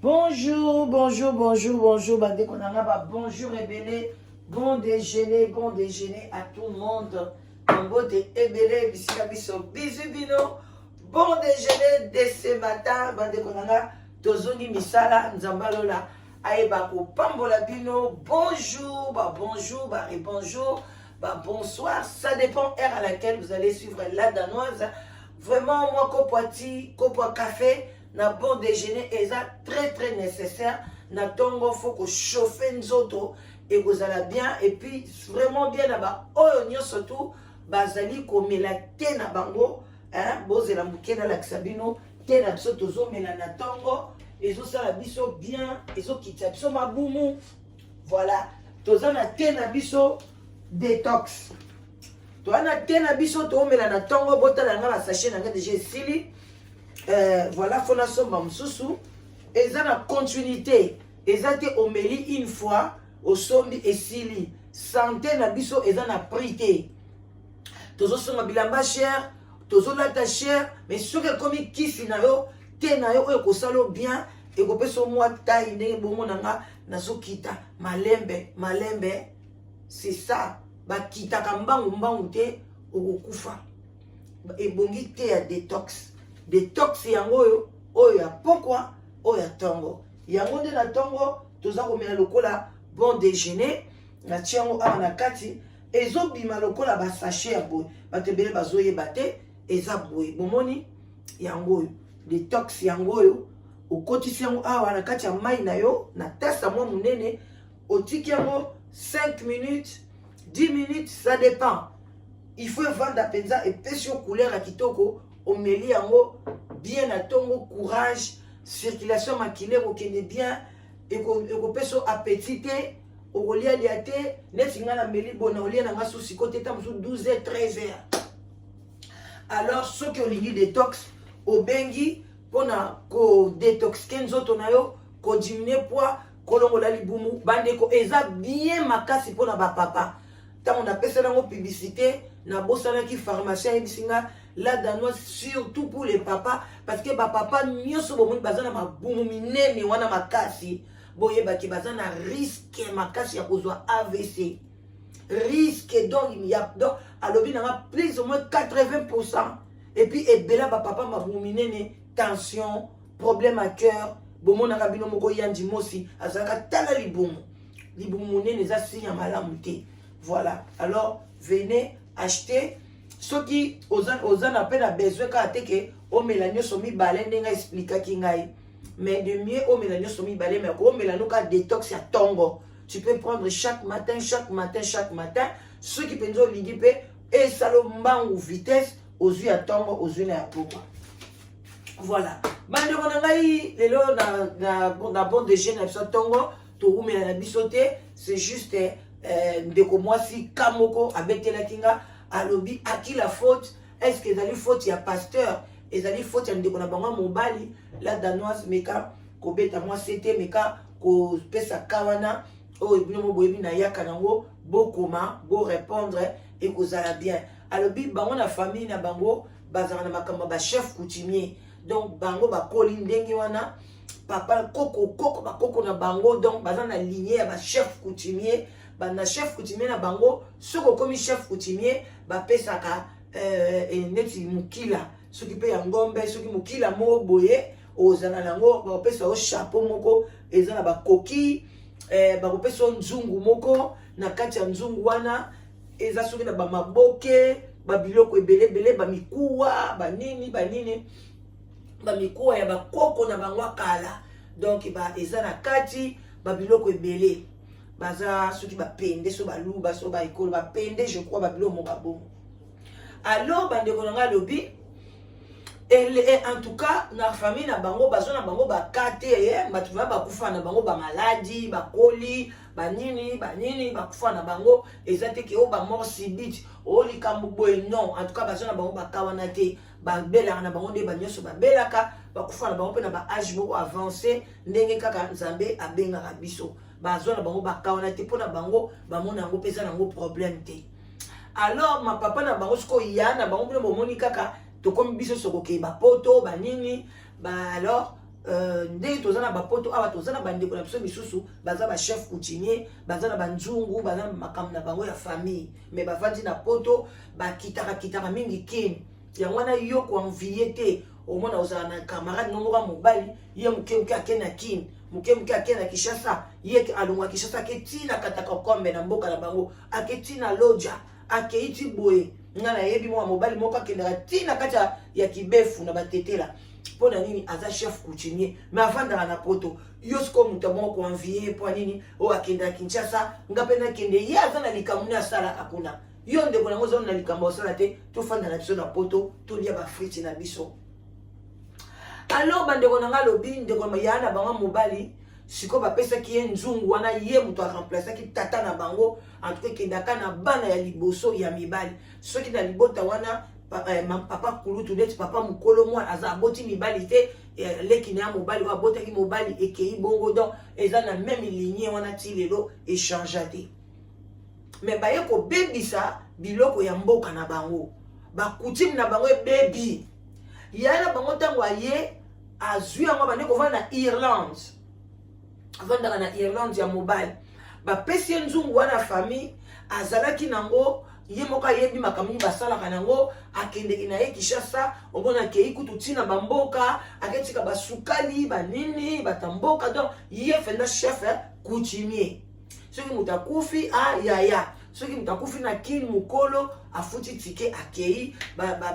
Bonjour, bonjour, bonjour, bonjour, bandeko na nga ba bonjour ebele, bon déjeuner à tout le monde. Mbote ebele bisika biso bisous bino. Bon déjeuner de ce matin, bandeko na nga tozongi misala Nzambe alola ayeba kopambola bino. Bonjour, ba bonjour, ba bonjour, ba bonsoir, ça dépend heure à laquelle vous allez suivre La Danoise. Vraiment moi kopo ti, kopo café na bon déjeuner eza très très nécessaire na ntongo. Faut kochauffe nzoto, ekozala bien. Et puis vraiment bien na baoyo nyonso tu bazali komela te na bango, hein, bozela moke nalakisa bino te na biso tozomela na ntongo, ezosala biso bien, ezokitisa biso mabumu. Voilà, toza na te na biso détox, toza na te na biso toomela na ntongo. Botala nga basachet na nga déjà esili. Voilà, faut nasomba mosusu. Eza na continuité, eza te omeli une fois, osombi, esili. Santé na biso eza na prix te. Tozosomba bilamba cher, tozolata cher, mais soki ekomi kisi na yo te na yo oyo ekosala yo bien, ekopesa yo mwa taille ndenge bomona nga nazokita malembe malembe. C'est ça, bakitaka mbangu mbangu te, okokufa. Ebongi te ya détox. Détox yango oyo, oyo ya pokwa, oyo ya ntongo. Yango nde na ntongo toza komela lokola bon déjeuner. Natia yango awa na kati, ezobima lokola basachet ya boye. Bato ebele bazoyeba te, eza boye. Bomoni yango oyo détox, yango oyo okotisi yango awa na kati ya mai na yo na tasa mwa monene, otiki yango 5 minutes, 10 minutes, ça dépend. Il faut evanda mpenza, epesi yo couleur ya kitoko. Omeli yango bien na ntongo, courage, circulation makila ekokende bien, ekopesa yo appétit te, okolialia te. Neti ngai nameli bona, olia na nga susu siko te, ta mosusu 12 heures, 13 heures. Alors soki olingi détox, obengi mpona kodétoxiquer nzoto na yo, kodiminuer poids, kolongola libumu. Bandeko, eza bien makasi mpona bapapa. Ntango napesala yango publicité, nabosanaki pharmacien ayebisi nga: La Danoise, surtout pour les papas, parce que bapapa nyonso bomoni baza na mabumu minene wana makasi, boyebaki baza na risque makasi ya kozwa AVC, risque. Donc ya, donc alobi nanga plus ou moins 80. Et puis ebele bapapa mabumu minene, tension, problème à cœur. Bomonaka bino moko, Yandi Mosi azalaka, tala libumu. Libumu monene eza signe ya malamu te. Voilà, alors venez acheter. Soki oza, oza na mpe na besoin kaka te ke omela nyonso mibale ndenge expliquaki ngai, mais de mieux omela nyonso mibale, mais koomela no kaka détox ya ntongo. Tu peux prendre chaque matin, chaque matin, chaque matin. Soki mpenza olingi mpe esala mbangu, vitesse, ozwi ya ntongo, ozwi na ya pokwa. Voilà, bandeko na ngai, lelo na bon déjeuner na biso ntongo, towumela na biso te. C'est juste ndeko mwasi ka moko abetelaki nga, alobi: à qui la faute? Est ce que ezali faute ya pasteur? Ezali faute ya ndeko na bango ya mobali? La Danoise, meka kobeta mwasi te, meka kopesa ka wana oyo bino mo boyebi na yaka nango, bokoma borépondre, ekozala bien. Alobi bango na famille na bango bazalaka na makambo ya bachef coutumier. Donc bango bakoli ndenge wana, papa, koko, koko, bakoko na bango, donc baza na lignée ya bachef coutumier. Bana chef coutumier na bango, soki okomi chef coutumier, bapesaka neti mokila soki mpe ya ngombe, soki mokila moko boye ozala nango, bakopesa yo chapeau moko eza na bakoki, bakopesa yo nzungu moko. Na kati ya nzungu wana eza soki na bamaboke, babiloko ebele ebele, bamikuwa, banini banini, bamikuwa ya bakoko na bango akala. Donc ba eza na kati babiloko ebele. Baza soki bapende, so baluba, so baekolo bapende, je crois, babiloko moko babongo. Alors bandeko na ngai, alobi en tout cas na famille na bango bazwa na bango baka te, bato va bakufa na bango bamaladi, bakoli, banini banini, bakufa na bango. Eza te ke oyo bamort subite, oyo likambo boye, non. En tout cas bazwa na bango baka wana te. Babelaka na bango nde banyonso babelaka, bakufa na bango mpe na baâge moko avancé, ndenge kaka Nzambe abengaka biso. Bazwa na bango baka wana te. Mpo na bango bamona yango mpe eza nango problème te. Alors mapapa na bango sikoyo, ya na bango, bino bomoni kaka tokomi biso sokokei bapoto banini ba. Alors Ndenge toza na bapoto awa, toza na bandeko na biso misusu baza bachef coutumier, baza na banzungu, baza na makambo na bango ya famille, mais bavandi na poto, bakitaka kitaka mingi Kini. Yango wana yo koenvier te. Omona ozala na camarade no moko ya mobali, ye moke moke ake na Kini, moke moke ake na Kinshasa, ye alongwa Kinshasa, ake ntina kataka kombe na mboka na bango, ake ntina Loja, akei ti boye. Nga nayebi mwa mobali moko akendaka ntina kati ya kibefu na batetela. Mpo na nini? Aza chef coutumier, mais avandaka na poto. Yo sikoyo moto moko koenvier, mpo nini oyo akendaka Kinshasa, nga mpe nakende? Ye aza na likambo nde asalaka kuna. Yo ndeko nango oza na likambo osala te. Tofanda na biso na poto, tolia bafriti na biso. Alors bandeko na nga, alobi ndeko ya na bango mobali, sikoyo bapesaki ye nzungu wana, ye moto aremplaçaki tata na bango. En tout cas, ekendaka na bana ya liboso ya mibali. Soki na libota wana papa kulutu, neti papa mokolo mwana aza aboti mibali te, leki na ya mobali oyo abotaki mobali, ekei bongo. Donc eza na même lignée wana ti lelo, echanger te. Mais baye kobebisa biloko ya mboka na bango, bacoutume na bango ebebi. Ya na bango, ntango aye azwi yango, bande kovanda na Irlande, avandaka na Irlande ya mobali, bapesi ye nzungu wana. Famille azalaki nango, ye moko ayebi makambo nini basalaka nango. Akendeki na ye Kinshasa, omona akei kutu ntina bamboka, aketika basukali banini batamboka. Donc ye fenda chef coutumier. Soki moto akufi, a yaya, soki moto akufi na Kini, mokolo afuti ticket, akei.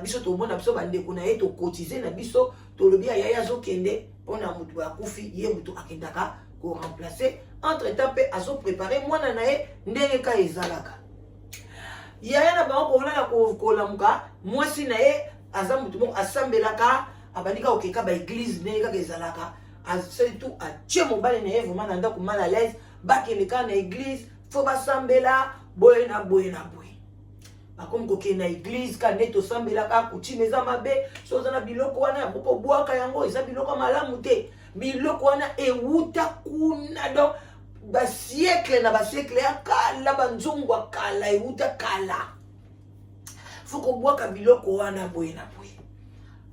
Biso tomona biso bandeko na ye, tocotiser na biso, tolobi ayaya azokende mpona moto akufi, ye moto akendaka koremplacer. Entre temps mpe azoprépare mwana na ye ndenge ka ezalaka. Yaya na bango kolala kolamuka, mwasi na ye aza motu moko asambelaka, abandi kaka kokeka baéglise ndenge kaka ezalaka. Asali tu, atie mobali na ye vraiment na ndako mal à l'aise, bakende kaka na église, faut basambela boye na boye na boye. Bakomi kokende na église ka nde tosambelaka, coutume eza mabe. So oza na biloko wana ya kobwaka yango, eza biloko malamu te. Biloko wana ewuta kuna, donc basiècle na basiècle ya kala, banzungu ya kala, ewuta kala, faut kobwaka biloko wana boye na boye.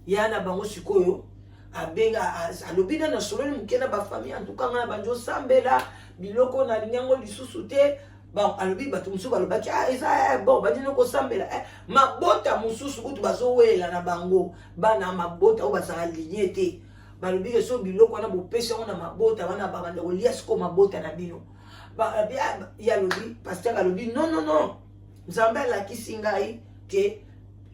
Ya na bango sikoyo abenga, alobi nano, asololi moke na bafamille: "Antuka ngai na bandi osambela, biloko nalingi yango lisusu te." Bon, alobi bato mosusu balobaki: "Ah, eza bon, bandini kosambela." Mabota mosusu kutu bazowela na bango bana mabota oyo bazala ligne te. Balobi ke so biloko wana bopesi yango na mabota wana, babanda kolia sikoyo mabota na bino. Ye alobi, pasteur alobi: "Non, non, non, Nzambe alakisi ngai ke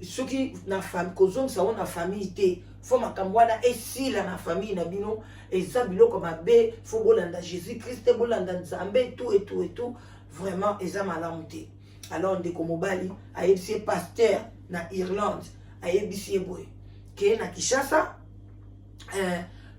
soki na kozongisa yango na famille te, faut makambo wana esila na famille na bino. Eza biloko mabe, faut bolanda Jésus Christ, bolanda Nzambe, tout et tout et tout. Vraiment eza malamu te." Alors ndeko mobali ayebisi ye, pasteur na Irlande ayebisi ye boye: "Keye na Kinshasa,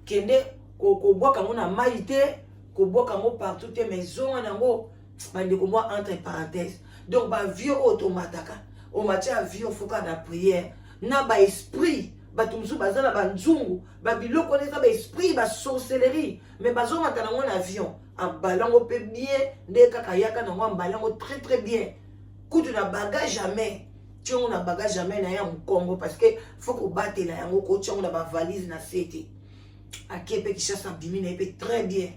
kende kobwaka yango na mai te, kobwaka yango partout te, mais zonga nango." Bandeko, mwa entre parenthèse, donc baavion oyo tomataka, omati avion, foka na prière na baesprit. Bato mosusu baza na banzungu, babiloko wana eza baesprit, basorcellerie, mais bazomata nango na avion, ambala yango mpe bien nde kaka yaka nango, ambala yango très très bien, kutu na bagage jamais tiongo, na bagage jamais na ye ya mokongo, parce que faut kobatela yango, kotia yango na bavalise na se te. Ake mpe Kinshasa, abimi na ye mpe très bien.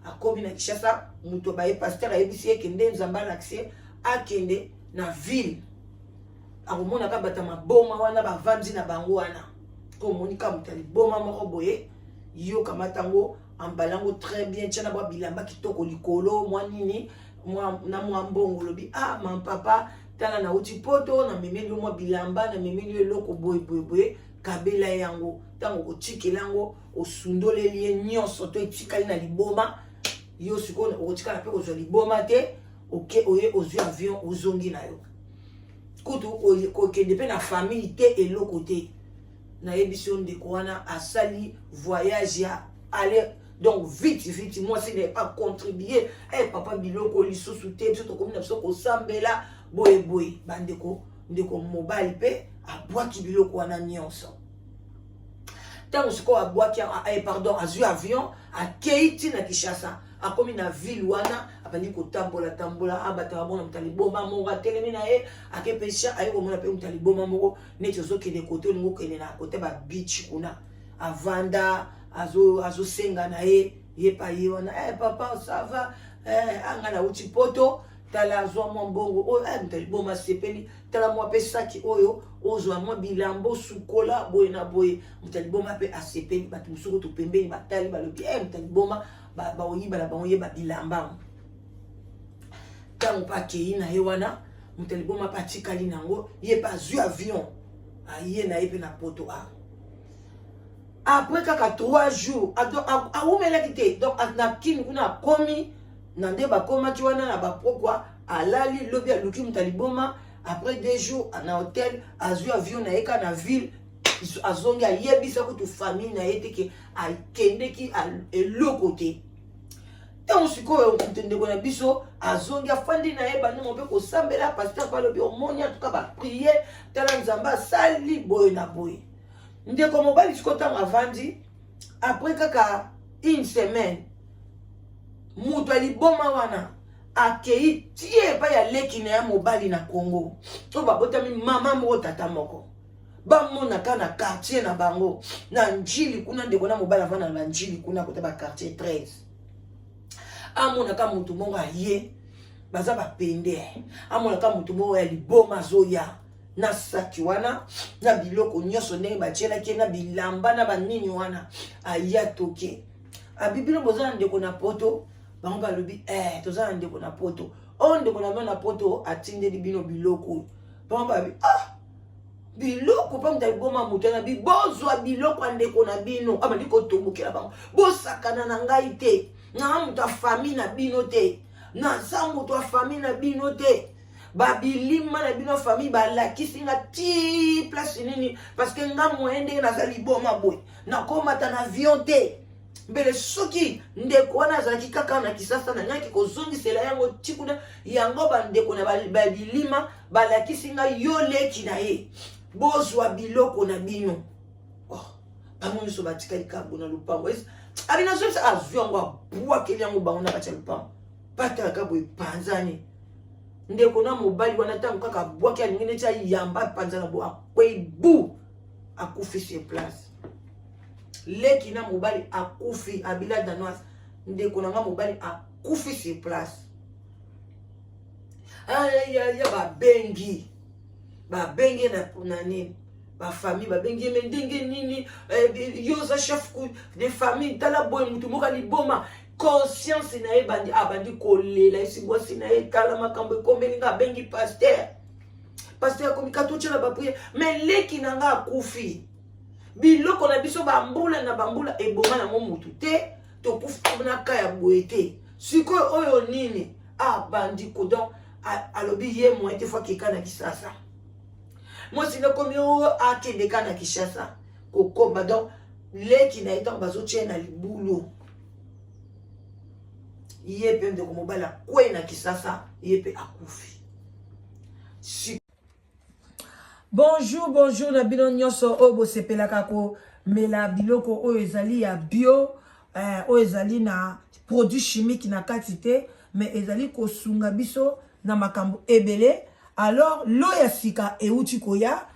Akomi na Kinshasa, moto baye, pasteur ayebisi ye: "Kende, Nzambe alakisi ye akende na ville, akomonaka bato ya maboma wana bavandi na bango wana. Ko omoni ka moto ya liboma moko boye, yo kamata yango, ambala yango très bien, tia na bwa bilamba kitoko likolo, mwa nini na mwa mbongo." Olobi: "Ah, ma papa, tala, nauti poto, namemeli yo mwa bilamba, namemeli yo eloko boye boye boye." Kabela ye yango. Ntango okotikela yango, osundoleli ye nyonso to etikali na liboma. Yo sikoyo okotikala mpe kozwa liboma te. Oke, oye, ozwi avion, ozongi na yo, kutu kokende mpe na famille te, eloko te. Nayebisi yo, ndeko wana asali voyage ya aller, donc vite vite. Mwasi na ye pas contribuer: "Eh papa, biloko lisusu te, biso tokomi na biso kosambela boye boye." Bandeko, ndeko mobali mpe abwaki biloko wana nyonso. Ntango sikoyo abwaki, pardon, azwi avion, akei ntina Kinshasa, akomi na ville wana, abandi kotambola tambola, abataka bona moto liboma moko atelemi na ye. Ake mpe aye komona mpe moto liboma moko, neti ozokende kote, olingi okende na kote babeach kuna, avanda. Azosenga na ye, ye pa ye wana: "Eh, papa, ça va?" "Eh, anga nauti Poto, tala, azwa mwa mbongo oyo." Eh, moto liboma asepeli: "Tala mwa mpe saki oyo, ozwa mwa bilamba, osukola boye na boye." Moto liboma mpe asepeli. Bato mosuku to pembeni batali, balobi: "E, moto liboma baoyiba na bango." Yeba bilamba ntango mpe akei na ye wana, moto liboma mpe atikali nango. Ye mpe azwi avion, aye na ye mpe na Poto. A après kaka 3 jours, awumelaki te, donc na Kini kuna akomi na nde bakomaki wana na bapokwa, alali. Lobi aluki moto aliboma. Après 2 jours na hotel, azwi avion na ye ka na ville, azongi. Ayebisa kutu famille na ye te ke akendeki eloko te. Ntango sikoyo ndeko na biso azongi, afandi na ye, bandemo mpe kosambela. Pasteur mpe alobi: "Omoni, atuka baprier, tala Nzambe asali boye na boye." Ndeko mobali sikoyo, ntango avandi, après kaka une semaine, moto aliboma wana akei tie epai ya leki na ya mobali na Congo, oyo babotami mama moko, tata moko. Bamonaka na quartier na bango na Njili kuna. Ndeko na mobali avanda na Banjili kuna, kota baquartier 13. Amonaka motu moko aye, baza bapende. Amonaka motu moko ya liboma azoya na saki wana, na biloko nyonso ndenge batielaki ye, na bilamba na banini wana. Aya toke abi: "Bino boza na ndeko na Poto?" Bango balobi: "Eh, toza na ndeko na Poto." "Oyo ndeko na bino na Poto atindeli bino biloko." Bango balobi: "Ah, biloko?" Mpa moto aliboma, moto na bi: "Bozwa biloko ya ndeko na bino." Abandi kotombokela bango: "Bosakana na ngai te, naa moto ya famille na bino te, naza moto ya famille na bino te. Babilima na bino famille balakisi nga ti place nini? Parce que nga moyen ndenge naza liboma boye, nakomata na avion te. Mbele soki ndeko wana azalaki kaka na Kisasa, nangaki kozongisela yango ti kuna. Yango bandeko na babilima balakisi ngai yo leki na ye. Bozwa biloko na bino." Oh, bango nyonso batikali kabo na lupango. Abi nazongisa. Azwi yango, abwakeli yango bango na kati ya lupango. Batalaka boye, epanzani. Ndeko na mobali wana, ntango kaka abwaki, alingi neti ayamba, apanzana bo, akwei bu, akufi sur place. Leki na mobali akufi. Abila Danoise, ndeko na nga mobali akufi sur place. Ya babengi na nini, bafamille babengi ye: "Me ndenge nini yo oza chef de famille, tala boye, motu moko aliboma?" Conscience na ye bandi, abandi kolela esi bwasi na ye: "Tala makambo ekomeli nga." Abengi pasteur. Pasteur akomi katotyela baprière: "Me leki na nga akufi, biloko na biso bambula na bambula eboma nango motu te, tokufi na ka ya boye te, sikoyo oyo nini?" Abandi ko, donc alobi ye moyen te, faut akeka na Kisasa. Mwasi nakomi oyo akende ka na Kinshasa kokomba. Donc leki na ye, ntango bazotia na libulu, ye mpe ndeko mobali akwei na Kisasa, ye mpe akufi. Bonjour, bonjour na bino nyonso oyo bosepelaka komela biloko oyo ezali ya bio, oyo ezali na produit chimique na kati te, mais ezali kosunga biso na makambo ebele. Alors lo ya sika euti koya.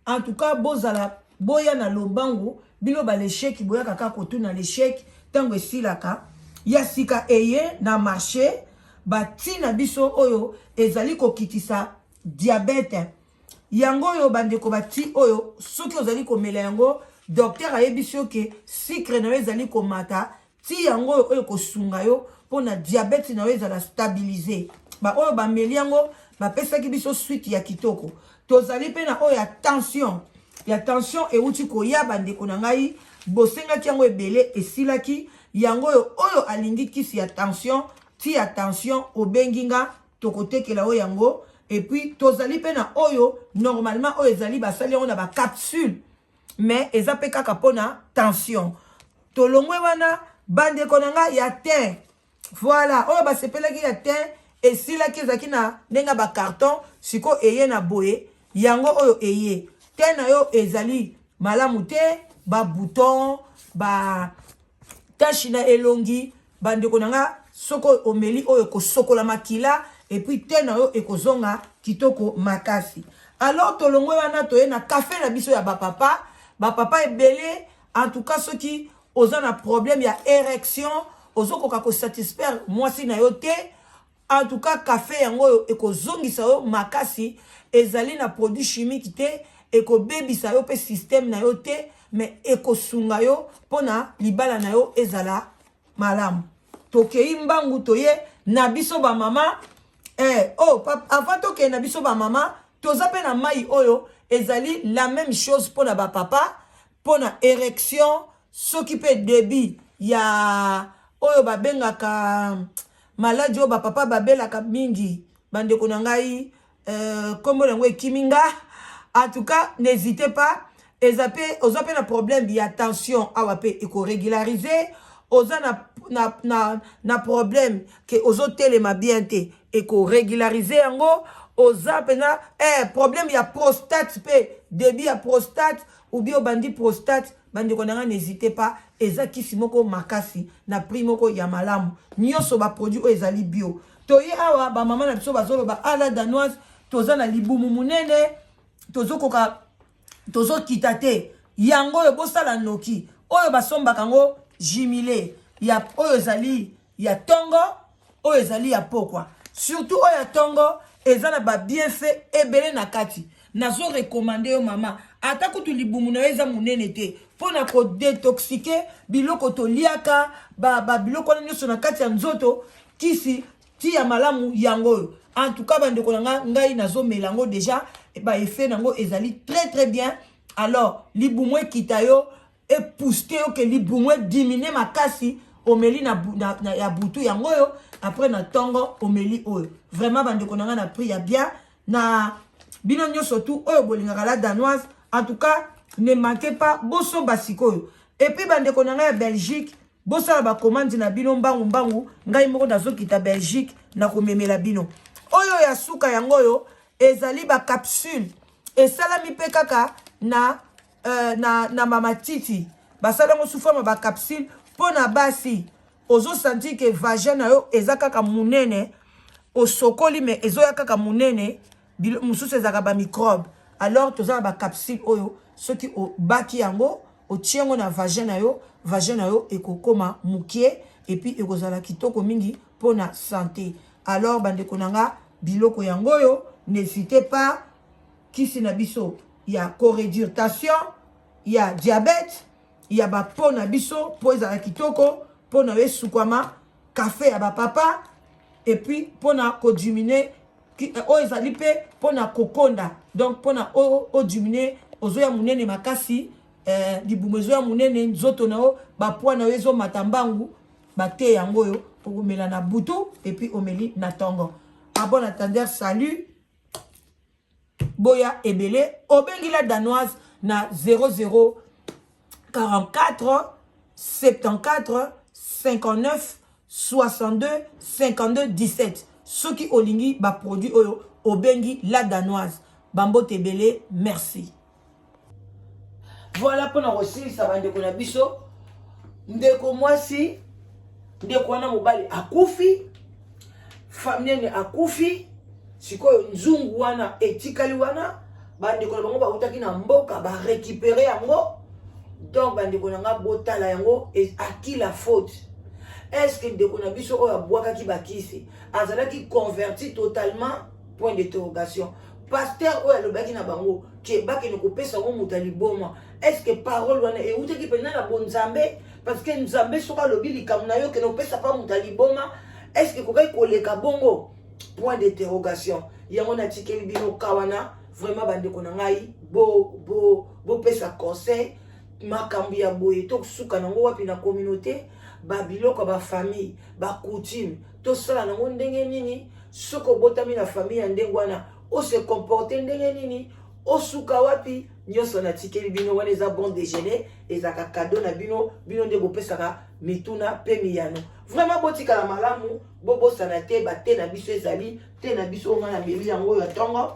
En tout cas, bozala boya na lombangu. Bino balesheki, boyaka kaka kotuna lesheki ntango esilaka. Ya sika eye na marché, batina biso oyo ezali kokitisa diabète. Yango oyo, bandeko, bati oyo, soki ozali komela yango, docteur ayebisi yo ke sucre na yo ezali komata, ti yango oyo, oyo kosunga yo mpona diabète na yo ezala stabilisé. Baoyo bameli yango bapesaki biso suite ya kitoko. Tozali mpe na oyo ya tension. Ya tension euti koya, bandeko na ngai, bosengaki yango ebele, esilaki. Yango oyo, oyo alingi kisi ya tension, ti ya tension, obengi nga, tokotekela oyo yango. Et puis tozali mpe na oyo normalement oyo ezali basali yango na bacapsule, mais eza mpe kaka mpona tension. Tolongwe wana, bandeko na ngai, ya teint. Voilà, oyo basepelaki ya teint esilaki, ezalaki na ndenge ya bacarton, sikoyo eye na boye. Yango oyo eye, teint na yo ezali malamu te, babouton, batache na elongi, bandeko na nga, soki omeli oyo, ekosokola makila et puis teint na yo ekozonga kitoko makasi. Alors tolongwe wana, toye na kafe na biso ya bapapa. Bapapa ebele, en tout cas soki Oza na problème ya érection, ozokoka kosatisfaire mwasi na yo te. En tout cas, café yango oyo ekozongisa yo makasi. Ezali na produit chimique te, ekobebisa yo mpe système na yo te, mais ekosunga yo mpona libala na yo ezala malamu. Tokei mbangu, toye na biso bamama. Oh, avant tokende na biso bamama, toza mpe na mai oyo ezali la même chose mpona bapapa, mpona érection. Soki mpe début ya oyo babengaka maladi oyo bapapa babelaka mingi, bandeko na ngai, nkombo yango ekimi nga. En tout cas, n'hésitez pas. Eza mpe, oza mpe na problème ya tension, awa mpe ekorégulariser. Oza na problème ke ozotelema bien te, ekorégulariser yango. Oza mpena problème ya prostate, mpe début ya prostate ou bien obandi prostate, bandeko na nga, n'hésitez pas. Eza kisi moko makasi na prix moko ya malamu. Nyonso baproduit oyo ezali bio. Toye awa, bamama na biso bazoloba: "Ala Danoise, toza na libumu monene, tozokoka, tozokita te." Yango oyo bosala noki. Oyo basombaka yango jumelé ya oyo ezali ya ntongo, oyo ezali ya pokwa. Surtout oyo ya ntongo eza na babienfait ebele na kati. Nazorecommander yo, mama, ata kutu libumu na yo eza monene te, mpo na kodétoxiquer biloko toliaka, babiloko wana nyonso na kati ya nzoto. Kisi ti ya malamu yango oyo. En tout cas, bandeko na nga, ngai nazomela yango déjà, baeffet nango ezali très très bien. Alors libumu ekita yo, epuste yo ke libumu ediminuer makasi. Omeli na ya butu yango oyo, après na ntongo omeli oyo. Vraiment, bandeko na ngai, na prix ya bien na bino nyonso tu oyo bolingaka La Danoise, en tout cas, ne manquez pas, bosomba sikoyo. Et puis, bandeko na ngai ya Belgique, bosala bacommande na bino mbangu mbangu. Ngai moko nazokita Belgique, nakomemela bino. Oyo ya suka yango oyo ezali bacapsule, esalami mpe kaka na mamatiti. Basala yango sous forme bacapsule mpo na basi. Ozosentir ke vagin na yo eza kaka monene, osokoli me ezoya kaka monene, mosusu ezalaka bamicrobe. Alors toza na bacapsule oyo, soki obaki yango, otie yango na vagin na yo, vagin na yo ekokóma mokie et puis ekozala kitoko mingi mpona santé. Alors, bandeko na nga, biloko yango oyo, n'hésitez pas. Kisi na biso ya koréduire tension, ya diabète, ya bapo na biso mpo ezala kitoko, mpo na yo esukwama, kafe ya bapapa, et puis mpona kodiminuer oyo ezali mpe mpona kokonda. Donc mpona odiminuer, ozoya monene makasi, libumu ezoya monene, nzoto na yo, bapoids na yo ezomata mbangu, bate yango oyo okomela na butu et puis omeli na ntongo. À bon entendeur, salut. Boya ebele. Obengi La Danoise na 00 44 74 59 62 52 17. Soki olingi baproduit oyo, obengi La Danoise. Bambote ebele, merci. Voilà, mpona kosilisa, bandeko na biso, ndeko mwasi, ndeko wana mobali akufi, nene akufi. Sikoyo nzungu wana etikali wana, bandeko na bango bautaki na mboka, barécupérer yango. Donc, bandeko na nga, botala yango, à qui la faute? Est ce que ndeko na biso oyo abwakaki bakisi azalaki converti totalement? Point d'interrogation. Pasteur oyo alobaki na bango ke bakende kopesa yango moto ya liboma, est ce que parole wana eutaki mpenza na bonzambe? Parce que Nzambe soki alobi likambo na yo, kende kopesa mpa moto ya liboma, est ce que ekokaki koleka bongo? Point d'interrogation. Yango natikeli bino ka wana. Vraiment, bandeko na ngai, bopesa conseil. Makambo ya boye, tosuka nango wapi na communauté? Babiloko ya bafamille, bacoutume, tosala nango ndenge nini? Soki obotami na famille ya ndenge wana, ose comporter ndenge nini? Osuka wapi? Nyonso natikeli bino wana. Eza bon déjeuner, ezalaka cadeau na bino. Bino nde bopesaka mituna mpe miyano. Vraiment, botikala malamu. Bobosana te, bate na biso ezali te na biso. Oyo ngai nameli yango oyo ya ntongo,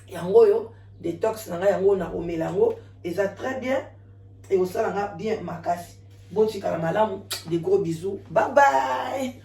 yango oyo détox na ngai, yango nakomela yango, eza très bien, ekosala nga bien makasi. Botikala malamu, de gros bisous, bye bye.